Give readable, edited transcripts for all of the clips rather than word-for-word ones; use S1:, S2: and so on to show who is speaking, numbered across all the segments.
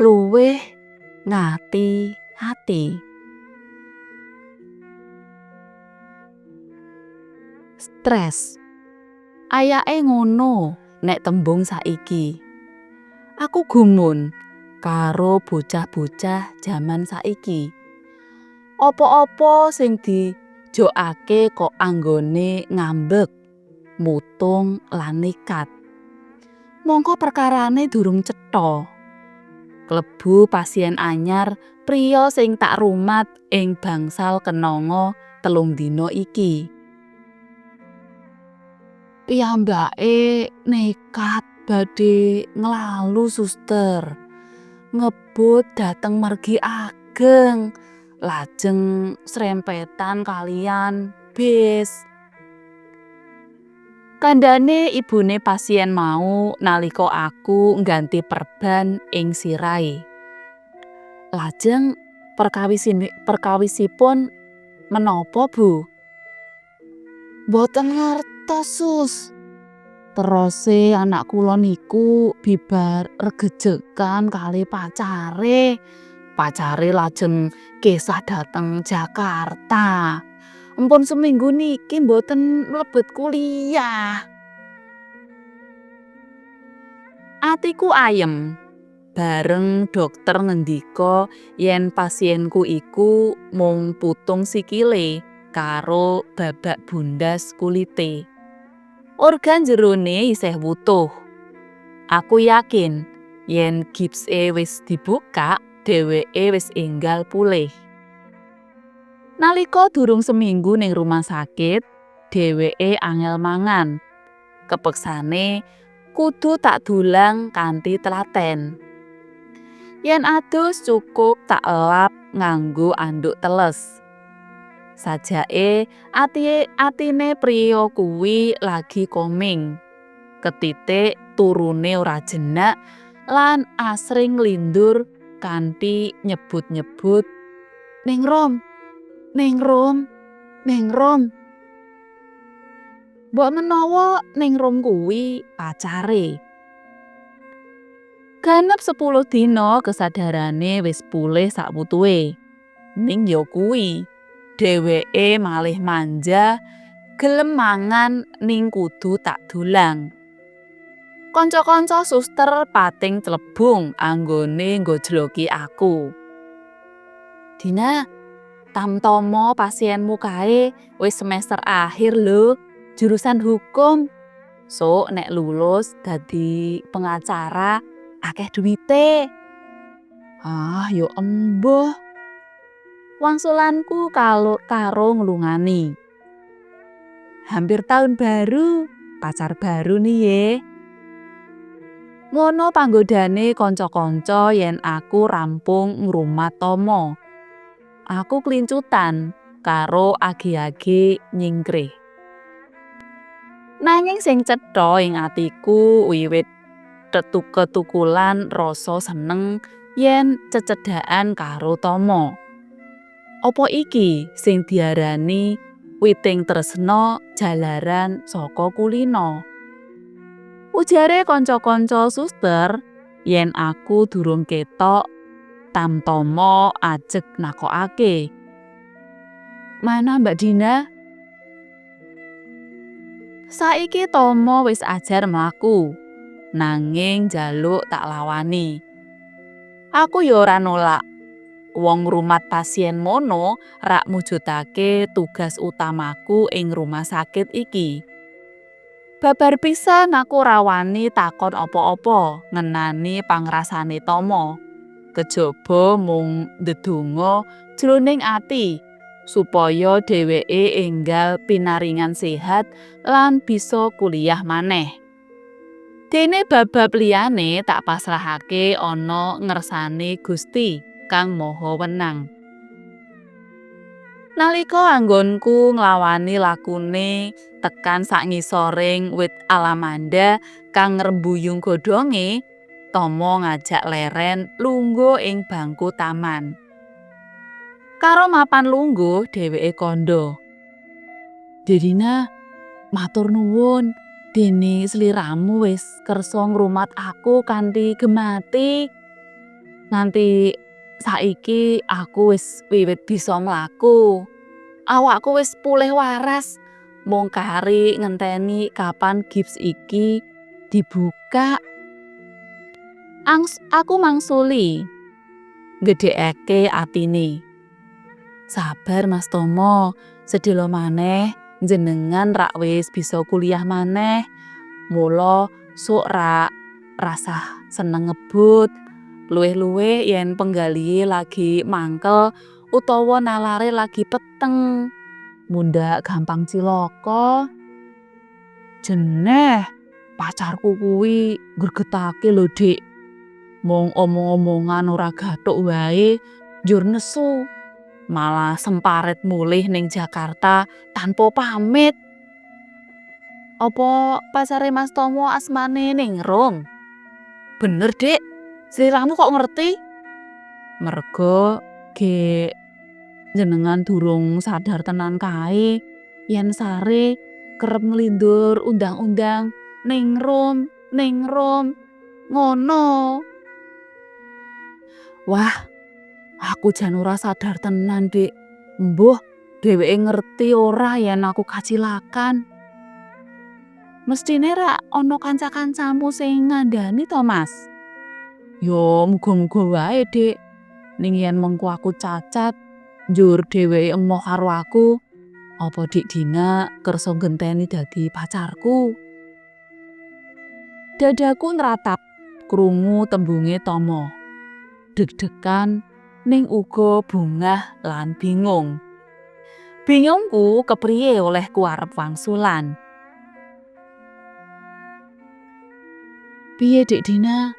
S1: Luwih ngati-ati. Stres. Ayake ngono nek tembung saiki. Aku gumun karo bocah-bocah jaman saiki. Apa-apa sing dijokake kok anggone ngambek, mutung lan nekat. Mangka perkarane durung cetha. Klebu pasien anyar priya sing tak rumat ing bangsal Kenanga 3 dina iki. Piyambake nekat badhe nglalu, Suster. Ngebut dhateng mergi ageng, lajeng srempetan kaliyan bis. Kandhane ibune pasien mau nalika aku ngganti perban ing sirahe. Lajeng perkawisipun menapa, Bu? Mboten ngertos, Sus. Terose anak kula niku bibar regejekan kalih pacare. Pacare lajeng kesah dhateng Jakarta. Empun seminggu niki mboten mlebet kuliah. Atiku ayem bareng dokter ngendika yen pasienku iku mung putung sikile karo babak bundas kulite. Organ jerone isih wutuh. Aku yakin yen gipse wis dibukak, dheweke wis enggal pulih. Nalika durung seminggu ning rumah sakit, dheweke angel mangan. Kepeksane kudu tak dulang kanthi telaten. Yen adus cukup tak elap nganggo anduk teles. Sajake atine priya kuwi lagi koming. Ketitik turune ora jenak lan asring nglindur kanthi nyebut-nyebut "Ningrum, Ningrum, Ningrum." Mbok menawa Ningrum kuwi pacare. Ganep 10 dina kesadarane wis pulih sakwutuhe. Ning ya kuwi, dheweke malih manja, gelem mangan ning kudu tak dulang. Kanca-kanca suster pating tlebung anggone nggojloki aku. "Dina, Tamtomo pasienmu kae wis semester akhir lho, jurusan hukum. Sok nek lulus dadi pengacara akeh duwite." "Ah, yo embuh." Wangsulanku karo nglungani. "Hampir tahun baru, pacar baru nih ye." Ngono panggodane kanca-kanca yen aku rampung ngrumat Tomo. Aku klincutan karo age-age nyingkrih. Nanging sing cetha ing atiku wiwit ketukulan rasa seneng yen cecedhakan karo Tomo. Apa iki sing diarani witing tresna jalaran saka kulina? Ujare kanca-kanca suster yen aku durung ketok Tamtomo ajeg nakokake. "Mana Mbak Dina?" Saiki Tomo wis ajar mlaku, nanging njaluk tak lawani. Aku ya ora nolak. Wong ngrumat pasien mono rak mujudake tugas utamaku ing rumah sakit iki. Babar pisan aku ora wani takon apa-apa ngenani pangrasane Tomo. Kejaba mung ndedonga jroning ati supaya dheweke enggal pinaringan sehat lan bisa kuliah maneh. Dene bab-bab liyane tak pasrahake ana ngersane Gusti Kang Maha Wenang. Nalika anggonku nglawani lakune tekan sangisoring wit alamanda kang ngrembuyung godhonge, Tomo ngajak leren lungguh ing bangku taman. Karo mapan lungguh dheweke kandha. "Dedina, matur nuwun dene sliramu wis kersa ngrumat aku kanthi gemati. Nganti saiki aku wis wiwit bisa mlaku. Awakku wis pulih waras, mung kari ngenteni kapan gips iki dibuka. Aku mangsuli nggedhekake atine. Sabar Mas Tomo, sedhela maneh jenengan rak wis bisa kuliah maneh. Mula sok rak rasah seneng ngebut. Luwih-luwih yen penggalihe lagi mangkel utawa nalare lagi peteng. Mundhak gampang cilaka. Jeneh, pacarku kuwi ngregetake lho, Dik. Mung omong-omongan ora gathuk wae njur nesu. Malah semparet mulih ning Jakarta tanpa pamit. Apa pacare Mas Tomo asmane Ningrum? Bener, Dik. Sliramu kok ngerti? Merga ge jenengan durung sadar tenan kae yen Sare kerep nglindur undang-undang Ningrum, Ningrum ngono. Wah, aku jan ora sadar tenan, Dik. Mbuh, dheweke ngerti ora yen aku kacilakan. Mestine rak ana kanca-kancamu sing ngandhani to, Mas? Yo muga-muga wae, Dik. Ning yen mengko aku cacat, njur dheweke emoh karo aku, apa Dik Dina kersa nggenteni dadi pacarku? Dadaku nratap krungu tembunge Tomo. Deg-degan ning uga bungah lan bingung. Bingungku kepriye olehku arep wangsulan. Piye Dik Dina?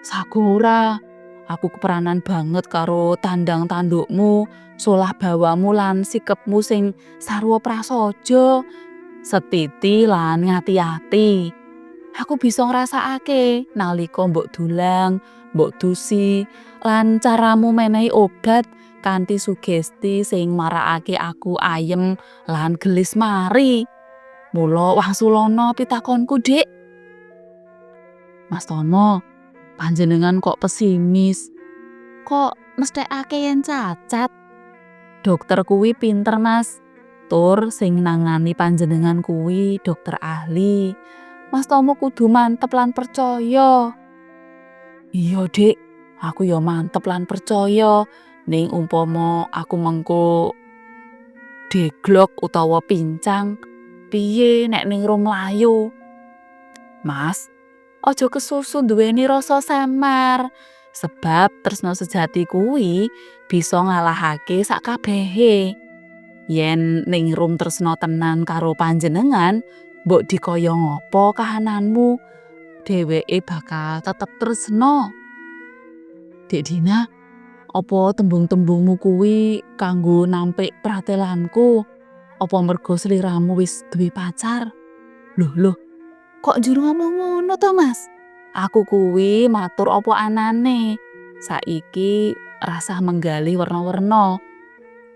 S1: Sago ora? Aku kepranan banget karo tandang tandukmu, solah bawamu lan sikepmu sing sarwa prasaja, setiti lan ngati-ati. Aku bisa ngrasakake nalika mbok dulang, mbok dusi, lan caramu menehi obat kanthi sugesti sing marakake aku ayem lan gelis mari. Mula wangsulana pitakonku, Dik. Mas Tomo, panjenengan kok pesimis? Kok mesthekake yen cacat? Dokter kuwi pinter, Mas. Tur sing nangani panjenengan kuwi dokter ahli. Mas Tomo kudu mantep lan percaya. Iya, Dik, aku ya mantep lan percaya. Ning umpama aku mengko deglok utawa pincang, piye nek Ningrum mlayu? Mas, aja kesusu nduweni rasa samar. Sebab tresna sejati kuwi bisa ngalahake sakabehe. Yen Ningrum tresna tenan karo panjenengan, mbok dikaya ngapa kahananmu, dheweke bakal tetep tresna. Dik Dina, apa tembung-tembungmu kuwi kanggo nampik pratelanku? Apa merga sliramu wis duwe pacar? Loh loh, kok njur ngomong ngono to, Mas? Aku kuwi matur apa anane. Saiki rasah menggalih werna-werna.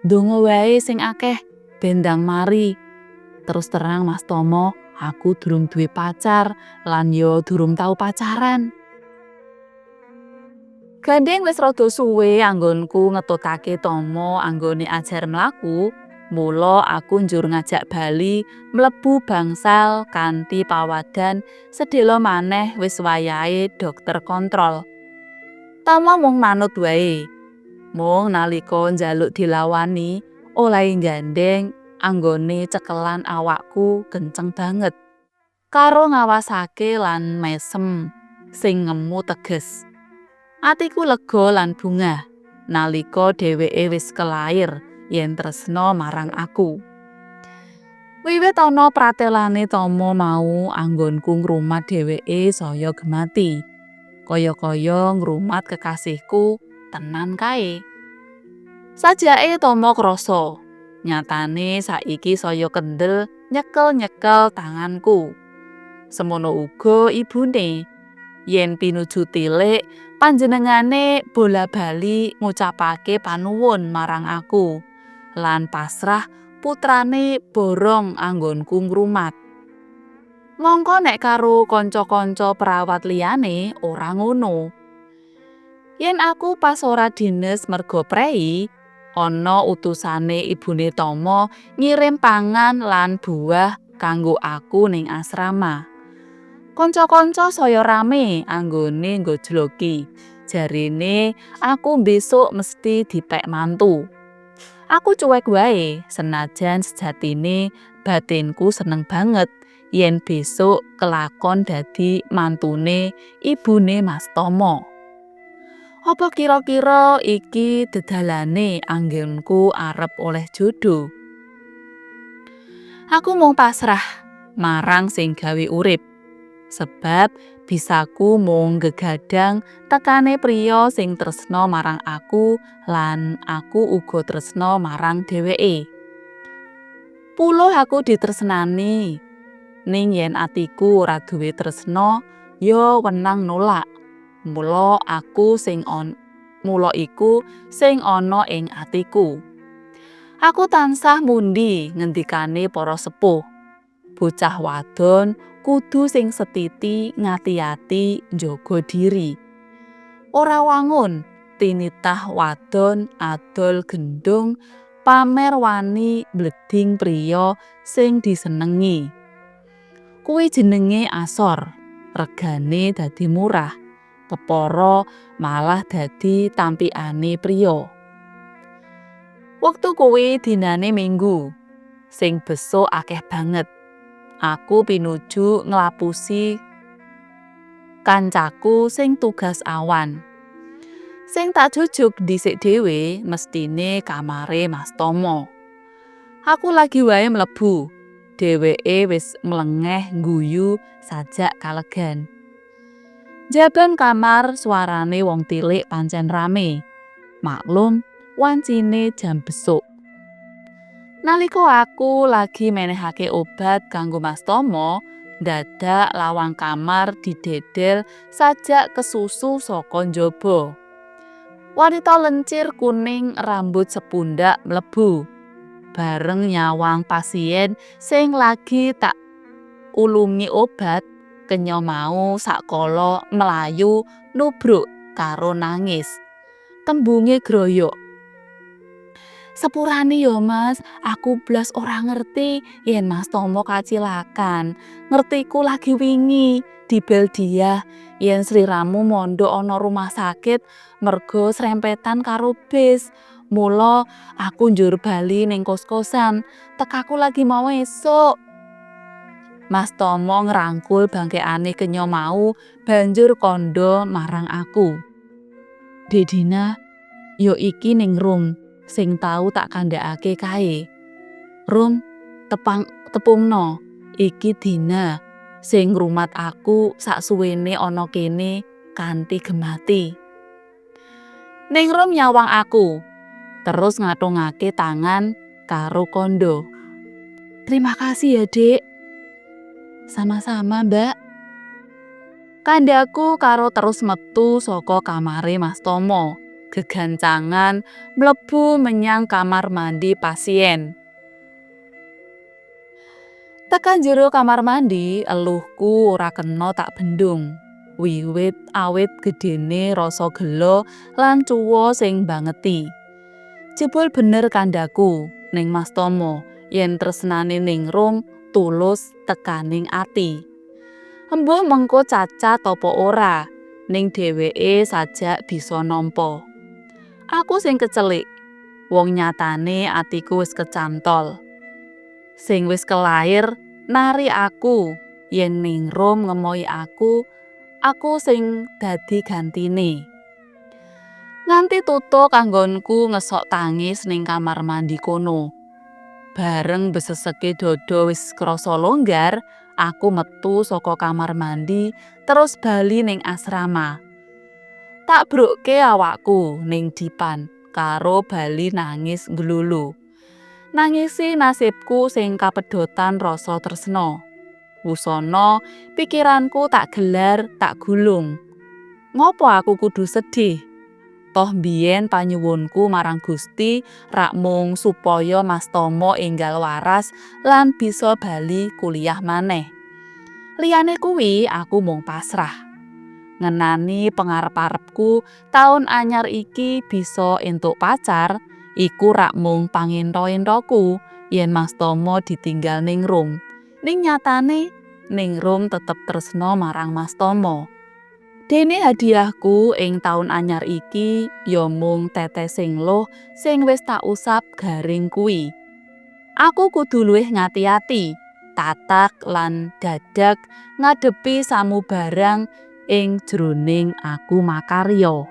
S1: Ndonga wae sing akeh ben ndang mari. Terus terang Mas Tomo, aku durung duwe pacar lan yo durung tau pacaran. Gandeng wis rada suwe anggonku ngetutake Tomo anggone ajar mlaku, mula aku njur ngajak bali mlebu bangsal kanthi pawadan sedhela maneh wis wayahe dokter kontrol. Tomo mung manut wae. Mung nalika njaluk dilawani, olehe nggandeng anggone cekelan awakku kenceng banget. Karo ngawasake lan mesem sing ngemu teges. Atiku lega lan bungah nalika dheweke wis kelair yen tresna marang aku. Wiwit ana pratelane Tomo mau anggonku ngrumat dheweke saya gemati. Kaya-kaya ngrumat kekasihku tenan kae. Sajake Tomo krasa, nyatane saiki saya kendel nyekel-nyekel tanganku. Semono uga ibune. Yen pinuju tilik, panjenengane bola-bali ngucapake panuwun marang aku lan pasrah putrane borong anggonku ngrumat. Mongko nek karo kanca-kanca perawat liyane ora ngono. Yen aku pas ora dines merga prei, ana utusane ibune Tomo ngirim pangan lan buah kanggo aku ning asrama. Kanca-kanca saya rame anggone nggojloki. Jarene aku besok mesti dipek mantu. Aku cuek wae, senajan sejatine batinku seneng banget yen besok kelakon dadi mantune ibune Mas Tomo. Apa kira-kira iki dedalane anggonku arep oleh jodoh? Aku mung pasrah marang sing gawe urip. Sebab bisaku mung gegadang tekane priya sing tresna marang aku lan aku uga tresna marang dheweke. Puluh aku ditresnani, ning yen atiku ora duwe tresna, ya wenang nolak. Mula iku sing ana ing atiku. Aku tansah mundi ngendikane para sepuh. Bocah wadon kudu sing setiti ngati-ati njaga diri. Ora wangun tinitah wadon adol gendhung pamer wani mbledhing priya sing disenengi. Kuwi jenenge asor, regane dadi murah. Kepara malah dadi tampikane priya. Wektu kuwi dinane Minggu, sing besuk akeh banget. Aku pinuju nglapusi kancaku sing tugas awan. Sing tak jujuk dhisik dhewe mestine kamare Mas Tomo. Aku lagi wae mlebu, dheweke wis mlengeh ngguyu sajak kalegan. Njaban kamar suarane wong tilik pancen rame. Maklum, wancine jam besuk. Nalika aku lagi menehake obat kanggo Mas Tomo, dadak lawang kamar didedel sajak kesusu saka njaba. Wanita lencir kuning rambut sepundak mlebu. Bareng nyawang pasien sing lagi tak ulungi obat, kenya mau sakala mlayu nubruk karo nangis. Tembunge groyok. Sepurane yo Mas, aku blas ora ngerti yen Mas Tomo kacilakan. Ngertiku lagi wingi dibel Diah yen sliramu mondok ana rumah sakit merga srempetan karo bis. Mula aku njur bali ning kos-kosan. Tekaku lagi mau esuk. Mas Tomo ngrangkul bangkekane kenya mau banjur kandha marang aku. Dek Dina, yo iki Ningrum sing tau tak kandhakake kae. Rum, tepang tepungno, iki Dina sing ngrumat aku saksuwene ana kene kanthi gemati. Ningrum nyawang aku, terus ngathungake tangan karo kandha. Terima kasih ya, Dik. Sama-sama, Mbak. Kandhaku karo terus metu saka kamare Mas Tomo, gegancangan mlebu menyang kamar mandi pasien. Tekan jero kamar mandi, eluhku ora kena tak bendung. Wiwit awit gedene rasa gela lan cuwa sing mbangeti. Jebul bener kandhaku ning Mas Tomo yen tresnane Ningrum tulus tekaning ati. Embuh mengko cacat apa ora, ning dheweke sajak bisa nampa. Aku sing kecelik, wong nyatane atiku wis kecantol. Sing wis kelair nari aku, yen Ningrum ngemohi aku, aku sing dadi gantine. Nganti tutuk anggonku ngesok tangis ning kamar mandi kono. Bareng beseseke dada wis krasa longgar, aku metu saka kamar mandi terus bali ning asrama. Tak brukke awakku ning dipan karo bali nangis nglulu. Nangisi nasibku sing kapedotan rasa tresna. Wusana pikiranku tak gelar tak gulung. Ngopo aku kudu sedih? Toh mbiyen panyuwunku marang Gusti rak mung supaya Mas Tomo enggal waras lan bisa bali kuliah maneh. Liyane kuwi aku mung pasrah. Ngenani pengarep-arepku taun anyar iki bisa entuk pacar, iku rak mung pangento-entoku yen Mas Tomo ditinggal Ningrum. Ning nyatane Ningrum tetep tresno marang Mas Tomo. Dene hadiahku ing taun anyar iki ya mung tetesing luh sing wis tak usap garing kuwi. Aku kudu luwih ngati-ati, tatak lan dadak ngadepi samubarang ing jroning aku makarya.